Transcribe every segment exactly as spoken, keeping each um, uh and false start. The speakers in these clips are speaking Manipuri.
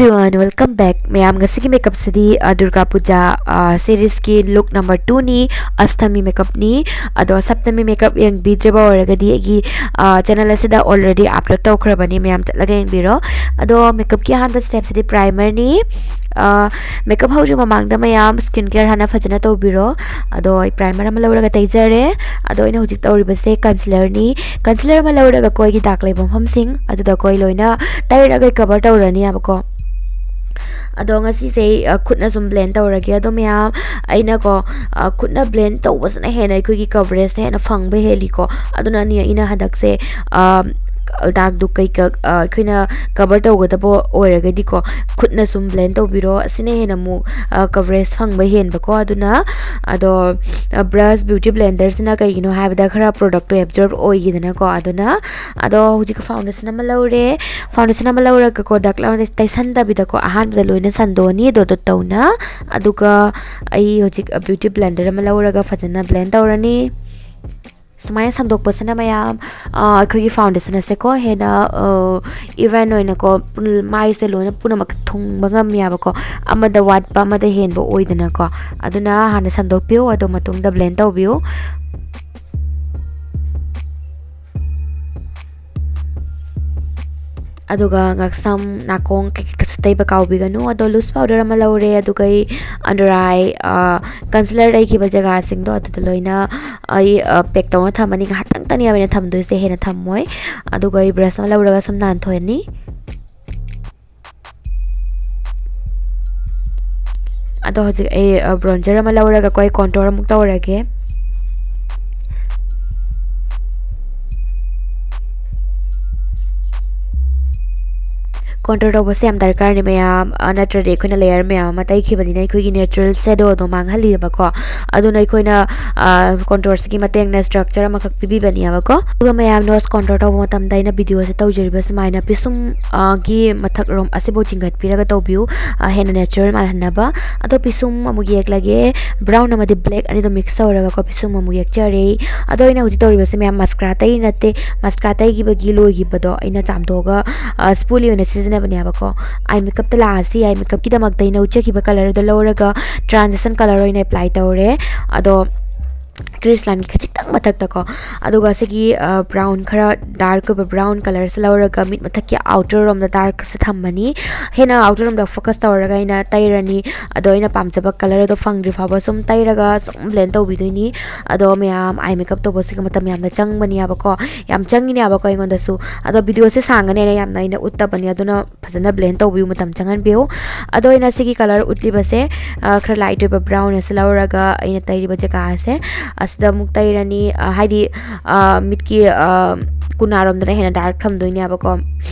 Everyone, welcome back. ꯃꯌꯥꯝ, ꯉꯁꯤꯒꯤ makeupꯁꯤꯗꯤ, ꯑ, ꯗꯨꯔꯒꯥ ꯄꯨꯖꯥ, ꯑ, seriesꯀꯤ look number twoꯅꯤ, ꯑꯁꯇꯃꯤ makeupꯅꯤ꯫ ꯑꯗꯣ ꯁꯞꯇꯃꯤ makeup ꯌꯦꯡꯕꯤꯗ꯭ꯔꯤꯕ ꯑꯣꯏꯔꯒꯗꯤ ꯑꯩꯒꯤ, ꯑ, channel ꯑꯁꯤꯗ already upload ꯇꯧꯈ꯭ꯔꯕꯅꯤ, ꯃꯌꯥꯝ ꯆꯠꯂꯒ ꯌꯦꯡꯕꯤꯔꯣ꯫ ꯑꯗꯣ makeupꯀꯤ ꯑꯍꯥꯟꯕ stepꯁꯤꯗꯤ primerꯅꯤ꯫ ꯑ, makeup ꯍꯧꯗ꯭ꯔꯤ ꯃꯃꯥꯡꯗ ꯃꯌꯥꯝ skin care ꯍꯥꯟꯅ ꯐꯖꯅ ꯇꯧꯕꯤꯔꯣ꯫ ꯑꯗꯣ ꯑꯩ primer ꯑꯃ ꯂꯧꯔꯒ ꯇꯩꯖꯔꯦ꯫ ꯑꯗꯣ ꯑꯩꯅ ꯍꯧꯖꯤꯛ ꯇꯧꯔꯤꯕꯁꯦ concealerꯅꯤ꯫ Concealer ꯑꯃ ꯂꯧꯔꯒ ꯀꯣ ꯑꯩꯒꯤ dark ꯂꯩꯕ ꯃꯐꯝꯁꯤꯡ ꯑꯗꯨꯗ ꯀꯣ ꯑꯩ ꯂꯣꯏꯅ ꯇꯩꯔꯒ cover ꯇꯧꯔꯅꯤꯕꯀꯣ꯫ ꯑꯗꯣ ꯉꯁꯤꯁꯦ ꯑꯩ, ꯑ, ꯈꯨꯠꯅ ꯁꯨꯝ blend ꯇꯧꯔꯒꯦ꯫ ꯑꯗꯣ ꯃꯌꯥꯝ, ꯑꯩꯅꯀꯣ, ꯑ, ꯈꯨꯠꯅ blend ꯇꯧꯕꯁꯤꯅ ꯍꯦꯟꯅ ꯑꯩꯈꯣꯏꯒꯤ coverage ꯍꯦꯟꯅ ꯐꯪꯕ ꯍꯦꯜꯂꯤꯀꯣ꯫ ꯑꯗꯨꯅꯅꯦ ꯑꯩꯅ ꯍꯟꯗꯛꯁꯦ, ꯑ, darkꯗꯨ ꯀꯩꯀ-, ꯑ, ꯑꯩꯈꯣꯏꯅ cover ꯇꯧꯒꯗꯕ ꯑꯣꯏꯔꯒꯗꯤꯀꯣ, ꯈꯨꯠꯅ ꯁꯨꯝ blend ꯇꯧꯕꯤꯔꯣ꯫ ꯑꯁꯤꯅ ꯍꯦꯟꯅ ꯑꯃꯨꯛ, ꯑ, coverage ꯐꯪꯕ ꯍꯦꯟꯕꯀꯣ꯫ ꯑꯗꯨꯅ, ꯑꯗꯣ, ꯑ, brush, beauty blenderꯁꯤꯅ ꯀꯩꯒꯤꯅꯣ ꯍꯥꯏꯕꯗ ꯈꯔ productꯇꯣ absorb ꯑꯣꯏꯈꯤꯗꯅꯀꯣ꯫ ꯑꯗꯨꯅ, ꯑꯗꯣ ꯍꯧꯖꯤꯛ foundation ꯑꯃ ꯂꯧꯔꯦ꯫ Foundation ꯑꯃ ꯂꯧꯔꯒꯀꯣ, dark ꯂꯥꯎꯅ ꯇꯩꯁꯟꯗꯕꯤꯗꯀꯣ, ꯑꯍꯥꯟꯕꯗ ꯂꯣꯏꯅ ꯁꯟꯗꯣꯛꯑꯅꯤ dot dot ꯇꯧꯅ꯫ ꯑꯗꯨꯒ ꯑꯩ ꯍꯧꯖꯤꯛ beauty blender ꯑꯃ ꯂꯧꯔꯒ ꯐꯖꯅ blend ꯇꯧꯔꯅꯤ꯫ ꯁꯨꯃꯥꯏꯅ ꯁꯟꯗꯣꯛꯄꯁꯤꯅ ꯃꯌꯥꯝ, ꯑ, ꯑꯩꯈꯣꯏꯒꯤ foundation ꯑꯁꯦꯀꯣ ꯍꯦꯟꯅ, ꯑ, even ꯑꯣꯏꯅꯀꯣ, ꯄꯨꯟ-, ꯃꯥꯏꯁꯦ ꯂꯣꯏꯅ ꯄꯨꯝꯅꯃꯛ ꯊꯨꯡꯕ ꯉꯝꯃꯦꯕꯀꯣ, ꯑꯃꯗ ꯋꯥꯠꯄ ꯑꯃꯗ ꯍꯦꯟꯕ ꯑꯣꯏꯗꯅꯀꯣ꯫ ꯑꯗꯨꯅ ꯍꯥꯟꯅ ꯁꯟꯗꯣꯛꯄꯤꯌꯨ, ꯑꯗꯨ ꯃꯇꯨꯡꯗ blend ꯇꯧꯕꯤꯌꯨ꯫ ꯑꯗꯨꯒ ꯉꯛꯁꯝ, ꯅꯥꯀꯣꯡ ꯀꯩꯀꯩꯁꯨ ꯇꯩꯕ ꯀꯥꯎꯕꯤꯒꯅꯨ꯫ ꯑꯗꯣ loose powder ꯑꯃ ꯂꯧꯔꯦ, ꯑꯗꯨꯒ ꯑꯩ under eye, ꯑ, concealer ꯂꯩꯈꯤꯕ ꯖꯒꯥꯁꯤꯡꯗꯣ ꯑꯗꯨꯗ ꯂꯣꯏꯅ ꯑꯩ, ꯑ, pack ꯇꯧꯅ ꯊꯝꯃꯅꯤ꯫ ꯉꯥꯏꯍꯥꯛꯇꯪꯇꯅꯦꯕ ꯑꯩꯅ ꯊꯝꯗꯣꯏꯁꯦ, ꯍꯦꯟꯅ ꯊꯝꯃꯣꯏ꯫ ꯑꯗꯨꯒ ꯑꯩ brush ꯑꯃ ꯂꯧꯔꯒ ꯁꯨꯝ ꯅꯥꯟꯊꯣꯛꯑꯅꯤ꯫ ꯑꯗꯣ ꯍꯧꯖꯤꯛ ꯑꯩ, ꯑ, bronzer ꯑꯃ ꯂꯧꯔꯒ ꯀꯣ ꯑꯩ contour ꯑꯃꯨꯛ ꯇꯧꯔꯒꯦ꯫ Contour ꯇꯧꯕꯁꯦ ꯌꯥꯝ ꯗꯔꯀꯥꯔꯅꯤ ꯃꯌꯥꯝ, ꯑ, ꯅꯠꯇ꯭ꯔꯗꯤ ꯑꯩꯈꯣꯏꯅ layer ꯃꯌꯥꯝ ꯑꯃ ꯇꯩꯈꯤꯕꯅꯤꯅ ꯑꯩꯈꯣꯏꯒꯤ natural shadowꯗꯣ ꯃꯥꯡꯍꯜꯂꯤꯕꯀꯣ꯫ ꯑꯗꯨꯅ ꯑꯩꯈꯣꯏꯅ, ꯑ, contourꯁꯤꯒꯤ ꯃꯇꯦꯡꯅ structure ꯑꯃꯈꯛ ꯄꯤꯕꯤꯕꯅꯦꯕꯀꯣ꯫ ꯑꯗꯨꯒ ꯃꯌꯥꯝ nose contour ꯇꯧꯕ ꯃꯇꯝꯗ ꯑꯩꯅ videoꯁꯦ ꯇꯧꯖꯔꯤꯕ ꯁꯨꯃꯥꯏꯅ ꯄꯤꯁꯨꯝ, ꯑ, ꯒꯤ ꯃꯊꯛ ꯔꯣꯝ ꯑꯁꯤꯐꯥꯎ ꯆꯤꯡꯈꯠꯄꯤꯔꯒ ꯇꯧꯕꯤꯌꯨ, ꯑ, ꯍꯦꯟꯅ natural ꯃꯥꯜꯍꯟꯅꯕ꯫ ꯑꯗꯣ ꯄꯤꯁꯨꯝ ꯑꯃꯨꯛ ꯌꯦꯛꯂꯒꯦ, brown ꯑꯃꯗꯤ black ꯑꯅꯤꯗꯣ mix ꯇꯧꯔꯒꯀꯣ ꯄꯤꯁꯨꯝ ꯑꯃꯨꯛ ꯌꯦꯛꯆꯔꯦ꯫ ꯑꯗꯣ ꯑꯩꯅ ꯍꯧꯖꯤꯛ ꯇꯧꯔꯤꯕꯁꯦ ꯃꯌꯥꯝ mascara ꯇꯩ ꯅꯠꯇꯦ, mascara ꯇꯩꯈꯤꯕꯒꯤ ꯂꯣꯏꯈꯤꯕꯗꯣ ꯑꯩꯅ ꯆꯥꯝꯊꯣꯛꯑꯒ, ꯑ, spoolie ꯑꯣꯏꯅ ꯁꯤꯖꯤꯟꯅ ꯅꯦꯕꯀꯣ꯫ ꯑꯥꯏ ꯃꯦꯀꯞꯇ ꯂꯥꯛꯑꯁꯤ꯫ ꯑꯥꯏ ꯃꯦꯀꯞꯀꯤꯗꯃꯛꯇ ꯑꯩꯅ ꯎꯠꯆꯈꯤꯕ ꯀꯂꯔꯗꯣ ꯂꯧꯔꯒ ꯇ꯭ꯔꯥꯟꯖꯤꯁꯟ ꯀꯂꯔ ꯑꯣꯏꯅ ꯑꯦꯄ꯭ꯂꯥꯏ ꯇꯧꯔꯦ꯫ ꯑꯗꯣ ꯀ꯭ꯔꯤꯁ ꯂꯥꯏꯟꯒꯤ ꯈꯖꯤꯛꯇꯪ ꯃꯊꯛꯇꯀꯣ꯫ ꯑꯗꯨꯒ ꯁꯤꯒꯤ ꯕ꯭ꯔꯥꯎꯟ, ꯈꯔ ꯗꯥꯔꯛ ꯑꯣꯏꯕ ꯕ꯭ꯔꯥꯎꯟ ꯀꯂꯔꯁꯦ ꯂꯧꯔꯒ ꯃꯤꯠ ꯃꯊꯛꯀꯤ ꯑꯥꯎꯇꯔ ꯔꯣꯝꯗ ꯗꯥꯔꯛꯁꯦ ꯊꯝꯃꯅꯤ꯫ ꯍꯦꯟꯅ ꯑꯥꯎꯇꯔ ꯔꯣꯝꯗ ꯐꯣꯀꯁ ꯇꯧꯔꯒ ꯑꯩꯅ ꯇꯩꯔꯅꯤ꯫ ꯑꯗꯣ ꯑꯩꯅ ꯄꯥꯝꯖꯕ ꯀꯂꯔ ꯑꯗꯣ ꯐꯪꯗ꯭ꯔꯤ ꯐꯥꯎꯕ ꯁꯨꯝ ꯇꯩꯔꯒ ꯁꯨꯝ ꯕ꯭ꯂꯦꯟ ꯇꯧꯕꯤꯗꯣꯏꯅꯤ꯫ ꯑꯗꯣ ꯃꯌꯥꯝ, ꯑꯥꯏ ꯃꯦꯀꯞ ꯇꯧꯕꯁꯤꯒ ꯃꯇꯝ ꯌꯥꯝꯅ ꯆꯪꯕꯅꯦꯕꯀꯣ, ꯌꯥꯝ ꯆꯪꯉꯤꯅꯦꯕꯀꯣ ꯑꯩꯉꯣꯟꯗꯁꯨ꯫ ꯑꯗꯣ ꯚꯤꯗꯤꯑꯣꯁꯦ ꯁꯥꯡꯉꯅꯦꯅ ꯌꯥꯝꯅ ꯑꯩꯅ ꯎꯠꯇꯕꯅꯦ, ꯑꯗꯨꯅ ꯐꯖꯅ ꯕ꯭ꯂꯦꯟ ꯇꯧꯕꯤꯌꯨ, ꯃꯇꯝ ꯆꯪꯍꯟꯕꯤꯌꯨ꯫ ꯑꯗꯣ ꯑꯩꯅ ꯁꯤꯒꯤ ꯀꯂꯔ ꯎꯠꯂꯤꯕꯁꯦ, ꯑ, ꯈꯔ ꯂꯥꯏꯠ ꯑꯣꯏꯕ ꯕ꯭ꯔꯥꯎꯟ ꯑꯁꯤ ꯂꯧꯔꯒ ꯑꯩꯅ ꯇꯩꯔꯤꯕ ꯖꯒꯥ ꯑꯁꯦ ꯑꯁꯤꯗ ꯑꯃꯨꯛ ꯇꯩꯔꯅꯤ꯫ ꯑ, ꯍꯥꯏꯗꯤ, ꯑ, ꯃꯤꯠꯀꯤ, ꯑ, ꯀꯨꯅꯥꯔꯣꯝꯗꯅ ꯍꯦꯟꯅ ꯗꯥꯔꯛ ꯊꯝꯗꯣꯏꯅꯦꯕꯀꯣ꯫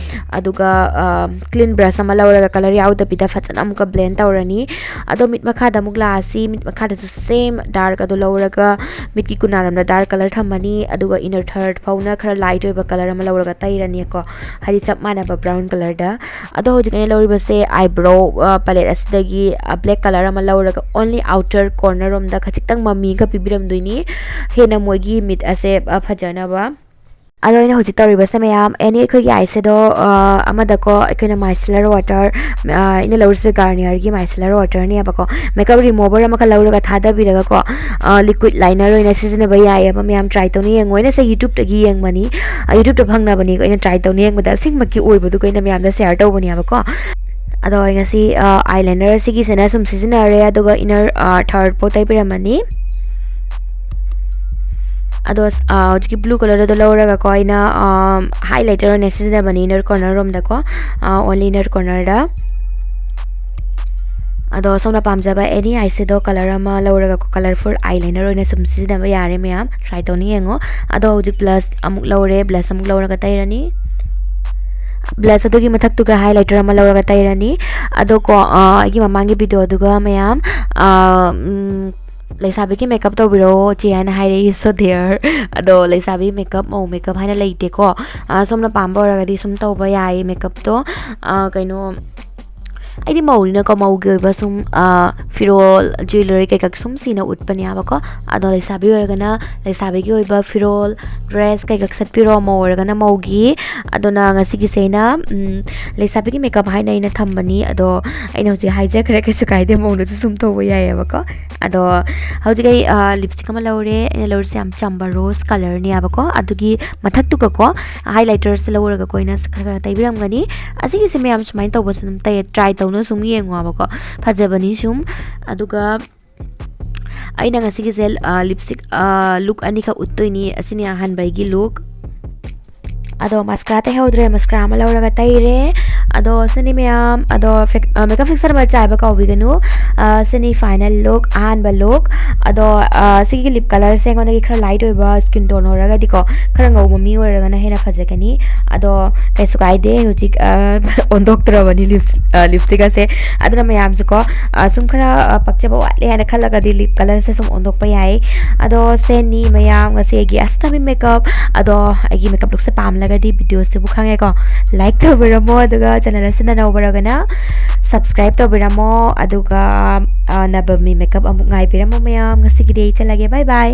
ꯑꯗꯨꯒ, ꯑ, ꯀ꯭ꯂꯤꯟ ꯕ꯭ꯔꯁ ꯑꯃ ꯂꯧꯔꯒ ꯀꯂꯔ ꯌꯥꯎꯗꯕꯤꯗ ꯐꯖꯅ ꯑꯃꯨꯛꯀ ꯕ꯭ꯂꯦꯟ ꯇꯧꯔꯅꯤ꯫ ꯑꯗꯣ ꯃꯤꯠ ꯃꯈꯥꯗ ꯑꯃꯨꯛ ꯂꯥꯛꯑꯁꯤ꯫ ꯃꯤꯠ ꯃꯈꯥꯗꯁꯨ ꯁꯦꯝ ꯗꯥꯔꯛ ꯑꯗꯨ ꯂꯧꯔꯒ ꯃꯤꯠꯀꯤ ꯀꯨꯅꯥꯔꯣꯝꯗ ꯗꯥꯔꯛ ꯀꯂꯔ ꯊꯝꯃꯅꯤ꯫ ꯑꯗꯨꯒ ꯏꯅꯔ ꯊꯔꯠ ꯐꯥꯎꯅ ꯈꯔ ꯂꯥꯏꯠ ꯑꯣꯏꯕ ꯀꯂꯔ ꯑꯃ ꯂꯧꯔꯒ ꯇꯩꯔꯅꯤꯀꯣ, ꯍꯥꯏꯗꯤ ꯆꯞ ꯃꯥꯟꯅꯕ ꯕ꯭ꯔꯥꯎꯟ ꯀꯂꯔꯗ꯫ ꯑꯗꯣ ꯍꯧꯖꯤꯛ ꯑꯩꯅ ꯂꯧꯔꯤꯕꯁꯦ ꯑꯥꯏꯕ꯭ꯔꯣ, ꯑ, ꯄꯦꯂꯦꯠ ꯑꯁꯤꯗꯒꯤ, ꯑ, ꯕ꯭ꯂꯦꯛ ꯀꯂꯔ ꯑꯃ ꯂꯧꯔꯒ ꯑꯣꯟꯂꯤ ꯑꯥꯎꯇꯔ ꯀꯣꯔꯅꯔ ꯔꯣꯝꯗ ꯈꯖꯤꯛꯇꯪ ꯃꯃꯤꯒ ꯄꯤꯕꯤꯔꯝꯗꯣꯏꯅꯤ, ꯍꯦꯟꯅ ꯃꯣꯏꯒꯤ ꯃꯤꯠ ꯑꯁꯦ, ꯑ, ꯐꯖꯅꯕ꯫ ꯑꯗꯣ ꯑꯩꯅ ꯍꯧꯖꯤꯛ ꯇꯧꯔꯤꯕꯁꯦ ꯃꯌꯥꯝ, ꯑꯦꯅꯤ ꯑꯩꯈꯣꯏꯒꯤ ꯑꯥꯏ ꯁꯦꯗꯣ, ꯑ, ꯑꯃꯗꯀꯣ ꯑꯩꯈꯣꯏꯅ ꯃꯥꯏꯁꯤꯂꯔ ꯋꯥꯇꯔ, ꯑ, ꯑꯩꯅ ꯂꯧꯔꯤꯁꯦ ꯒꯥꯔꯅꯤꯌꯔꯒꯤ ꯃꯥꯏꯁꯤꯂꯔ ꯋꯥꯇꯔꯅꯦꯕꯀꯣ꯫ ꯃꯦꯀꯞ ꯔꯤꯃꯨꯚꯔ ꯑꯃꯈꯛ ꯂꯧꯔꯒ ꯊꯥꯗꯕꯤꯔꯒꯀꯣ, ꯑ, ꯂꯤꯀ꯭ꯋꯤꯠ ꯂꯥꯏꯅꯔ ꯑꯣꯏꯅ ꯁꯤꯖꯤꯟꯅꯕ ꯌꯥꯏꯑꯕ꯫ ꯃꯌꯥꯝ ꯇ꯭ꯔꯥꯏ ꯇꯧꯅ ꯌꯦꯡꯉꯣ꯫ ꯑꯩꯅ ꯁꯦ YouTube-ꯇꯒꯤ ꯌꯦꯡꯕꯅꯤ, ꯑ, YouTube-ꯇ ꯐꯪꯅꯕꯅꯤ꯫ ꯑꯩꯅ ꯇ꯭ꯔꯥꯏ ꯇꯧꯅ ꯌꯦꯡꯕꯗ ꯑꯁꯦꯡꯕꯒꯤ ꯑꯣꯏꯕꯗꯨꯒ ꯑꯩꯅ ꯃꯌꯥꯝꯗ ꯁꯤꯌꯔ ꯇꯧꯕꯅꯦꯕꯀꯣ꯫ ꯑꯗꯣ ꯑꯩ ꯉꯁꯤ, ꯑ, ꯑꯥꯏ ꯂꯥꯏꯅꯔ ꯁꯤꯒꯤꯁꯤꯅ ꯁꯨꯝ ꯁꯤꯖꯤꯟꯅꯔꯦ, ꯑꯗꯨꯒ ꯏꯅꯔ, ꯑ, ꯊꯔꯠ ꯐꯥꯎ ꯇꯩꯕꯤꯔꯝꯃꯅꯤ꯫ ꯑꯗꯣ, ꯑ, ꯍꯧꯖꯤꯛꯀꯤ ꯕ꯭ꯂꯨ ꯀꯂꯔꯗꯣ ꯂꯧꯔꯒꯀꯣ, ꯑꯩꯅ, ꯑ, ꯍꯥꯏꯂꯥꯏꯇꯔ ꯑꯣꯏꯅ ꯁꯤꯖꯤꯟꯅꯕꯅꯤ ꯏꯅꯔ ꯀꯣꯔꯅꯔ ꯔꯣꯝꯗꯀꯣ, ꯑ, ꯑꯣꯟꯂꯤ ꯏꯅꯔ ꯀꯣꯔꯅꯔꯗ꯫ ꯑꯗꯣ ꯁꯣꯝꯅ ꯄꯥꯝꯖꯕ ꯑꯦꯅꯤ ꯑꯥꯏ ꯁꯦꯗꯣ ꯀꯂꯔ ꯑꯃ ꯂꯧꯔꯒꯀꯣ, ꯀꯂꯔꯐꯨꯜ ꯑꯥꯏ ꯂꯥꯏꯅꯔ ꯑꯣꯏꯅ ꯁꯨꯝ ꯁꯤꯖꯤꯟꯅꯕ ꯌꯥꯔꯦ ꯃꯌꯥꯝ, ꯇ꯭ꯔꯥꯏ ꯇꯧꯅ ꯌꯦꯡꯉꯣ꯫ ꯑꯗꯣ ꯍꯧꯖꯤꯛ ꯕ꯭ꯂꯁ ꯑꯃꯨꯛ ꯂꯧꯔꯦ, ꯕ꯭ꯂꯁ ꯑꯃꯨꯛ ꯂꯧꯔꯒ ꯇꯩꯔꯅꯤ꯫ ꯕ꯭ꯂꯁ ꯑꯗꯨꯒꯤ ꯃꯊꯛꯇꯨꯒ ꯍꯥꯏꯂꯥꯏꯇꯔ ꯑꯃ ꯂꯧꯔꯒ ꯇꯩꯔꯅꯤ꯫ ꯑꯗꯣ ꯀꯣ, ꯑ, ꯑꯩꯒꯤ ꯃꯃꯥꯡꯒꯤ ꯚꯤꯗꯤꯑꯣꯗꯨꯒ ꯃꯌꯥꯝ, ꯑ, ꯎꯝ, "ꯂꯩꯁꯥꯕꯤꯒꯤ ꯃꯦꯀꯞ ꯇꯧꯕꯤꯔꯛꯑꯣ ꯆꯦ" ꯍꯥꯏꯅ ꯍꯥꯏꯔꯛꯏ꯫ So there꯫ ꯑꯗꯣ ꯂꯩꯁꯥꯕꯤ ꯃꯦꯀꯞ, ꯃꯧ ꯃꯦꯀꯞ ꯍꯥꯏꯅ ꯂꯩꯇꯦꯀꯣ꯫ ꯑ, ꯁꯣꯝꯅ ꯄꯥꯝꯕ ꯑꯣꯏꯔꯒꯗꯤ ꯁꯨꯝ ꯇꯧꯕ ꯌꯥꯏ ꯃꯦꯀꯞꯇꯣ꯫ ꯑ, ꯀꯩꯅꯣ, ꯑꯩꯗꯤ ꯃꯧꯅꯤꯅꯀꯣ, ꯃꯧꯒꯤ ꯑꯣꯏꯕ ꯁꯨꯝ ꯐꯤꯔꯣꯜ, ꯖ꯭ꯋꯦꯂꯔꯤ ꯀꯩꯀꯥ ꯁꯨꯝ ꯁꯤꯅ ꯎꯠꯄꯅꯦꯕꯀꯣ꯫ ꯑꯗꯣ ꯂꯩꯁꯥꯕꯤ ꯑꯣꯏꯔꯒꯅ ꯂꯩꯁꯥꯕꯤꯒꯤ ꯑꯣꯏꯕ ꯐꯤꯔꯣꯜ, ꯗ꯭ꯔꯦꯁ ꯀꯩꯀꯥ ꯁꯦꯠꯄꯤꯔꯣ꯫ ꯃꯧ ꯑꯣꯏꯔꯒꯅ ꯃꯧꯒꯤ꯫ ꯑꯗꯨꯅ ꯉꯁꯤꯒꯤꯁꯦ ꯑꯩꯅ ꯂꯩꯁꯥꯕꯤꯒꯤ ꯃꯦꯀꯞ ꯍꯥꯏꯅ ꯑꯩꯅ ꯊꯝꯕꯅꯤ꯫ ꯑꯗꯣ ꯑꯩꯅ ꯍꯧꯖꯤꯛ ꯍꯥꯏꯖꯈ꯭ꯔꯦ, ꯀꯩꯁꯨ ꯀꯥꯏꯗꯦ, ꯃꯧꯅꯁꯨ ꯁꯨꯝ ꯇꯧꯕ ꯌꯥꯏꯌꯦꯕꯀꯣ꯫ ꯑꯗꯣ ꯍꯧꯖꯤꯛ ꯑꯩ ꯂꯤꯞꯁꯇꯤꯛ ꯑꯃ ꯂꯧꯔꯦ꯫ ꯑꯩꯅ ꯂꯧꯔꯤꯁꯦ ꯌꯥꯝ ꯆꯝꯕ ꯔꯣꯁ ꯀꯂꯔꯅꯦꯕꯀꯣ꯫ ꯑꯗꯨꯒꯤ ꯃꯊꯛꯇꯨꯒꯀꯣ, ꯍꯥꯏꯂꯥꯏꯇꯔꯁꯦ ꯂꯧꯔꯒꯀꯣ ꯑꯩꯅ ꯈꯔ ꯈꯔ ꯇꯩꯕꯤꯔꯝꯒꯅꯤ꯫ ꯑꯁꯤꯒꯤꯁꯦ ꯃꯌꯥꯝ ꯁꯨꯃꯥꯏꯅ ꯇꯧꯕꯁꯨ ꯑꯗꯨꯝ ꯇꯩ, ꯇ꯭ꯔꯥꯏ ꯇꯧꯅ ꯁꯨꯝ ꯌꯦꯡꯉꯣꯕꯀꯣ, ꯐꯖꯕꯅꯤ ꯁꯨꯝ꯫ ꯑꯗꯨꯒ ꯑꯩꯅ ꯉꯁꯤꯒꯤꯁꯦ ꯂꯤꯞꯁꯇꯤꯛ ꯂꯨꯛ ꯑꯅꯤꯈꯛ ꯎꯠꯇꯣꯏꯅꯤ꯫ ꯑꯁꯤꯅꯤ ꯑꯍꯥꯟꯕꯒꯤ ꯂꯨꯛ꯫ ꯑꯗꯣ ꯃꯁꯀ꯭ꯔꯥ ꯇꯩꯍꯧꯗ꯭ꯔꯦ, ꯃꯁꯀ꯭ꯔꯥ ꯑꯃ ꯂꯧꯔꯒ ꯇꯩꯔꯦ꯫ ꯑꯗꯣ ꯁꯤꯅꯤ ꯃꯌꯥꯝ꯫ ꯑꯗꯣ ꯃꯦꯀꯞ ꯐꯤꯛꯁꯔ ꯃꯆꯥ ꯍꯥꯏꯕ ꯀꯥꯎꯕꯤꯒꯅꯨ꯫ ꯁꯤꯅꯤ ꯐꯥꯏꯅꯦꯜ ꯂꯨꯛ, ꯑꯍꯥꯟꯕ ꯂꯨꯛ꯫ ꯑꯗꯣ ꯁꯤꯒꯤ ꯂꯤꯞ ꯀꯂꯔꯁꯦ ꯑꯩꯉꯣꯟꯗꯒꯤ ꯈꯔ ꯂꯥꯏꯠ ꯑꯣꯏꯕ ꯁ꯭ꯀꯤꯟ ꯇꯣꯟ ꯑꯣꯏꯔꯒꯗꯤꯀꯣ, ꯈꯔ ꯉꯧꯕ ꯃꯤ ꯑꯣꯏꯔꯒꯅ ꯍꯦꯟꯅ ꯐꯖꯒꯅꯤ꯫ ꯑꯗꯣ ꯀꯩꯁꯨ ꯀꯥꯏꯗꯦ, ꯍꯧꯖꯤꯛ ꯑꯣꯟꯊꯣꯛꯇ꯭ꯔꯕꯅꯤ ꯂꯤꯞꯁ ꯂꯤꯞꯁꯇꯤꯛ ꯑꯁꯦ꯫ ꯑꯗꯨꯅ ꯃꯌꯥꯝꯁꯨꯀꯣ, ꯁꯨꯝ ꯈꯔ ꯄꯛꯆꯕ ꯋꯥꯠꯂꯦ ꯍꯥꯏꯅ ꯈꯜꯂꯒꯗꯤ ꯂꯤꯞ ꯀꯂꯔꯁꯦ ꯁꯨꯝ ꯑꯣꯟꯊꯣꯛꯄ ꯌꯥꯏ꯫ ꯑꯗꯣ ꯁꯦꯅꯤ ꯃꯌꯥꯝ, ꯉꯁꯤ ꯑꯩꯒꯤ ꯑꯁꯇꯃꯤ ꯃꯦꯀꯞ꯫ ꯑꯗꯣ ꯑꯩꯒꯤ ꯃꯦꯀꯞ ꯂꯨꯛꯁꯦ ꯄꯥꯝꯂꯒꯗꯤ ꯚꯤꯗꯤꯑꯣꯁꯤꯕꯨ ꯈꯪꯉꯦꯀꯣ, ꯂꯥꯏꯛ ꯇꯧꯕꯤꯔꯝꯃꯣ꯫ ꯑꯗꯨꯒ ꯆꯦꯅꯦꯜ ꯑꯁꯤꯅ ꯅꯧꯕ ꯑꯣꯏꯔꯒꯅ ꯁꯕꯁꯀ꯭ꯔꯥꯏꯕ ꯇꯧꯕꯤꯔꯝꯃꯣ꯫ ꯑꯗꯨꯒ ꯅꯕꯃꯤ ꯃꯦꯀꯞ ꯑꯃꯨꯛ ꯉꯥꯏꯕꯤꯔꯝꯃꯣ ꯃꯌꯥꯝ꯫ ꯉꯁꯤꯒꯤꯗꯤ ꯑꯩ ꯆꯠꯂꯒꯦ, ꯕꯥꯏ ꯕꯥꯏ꯫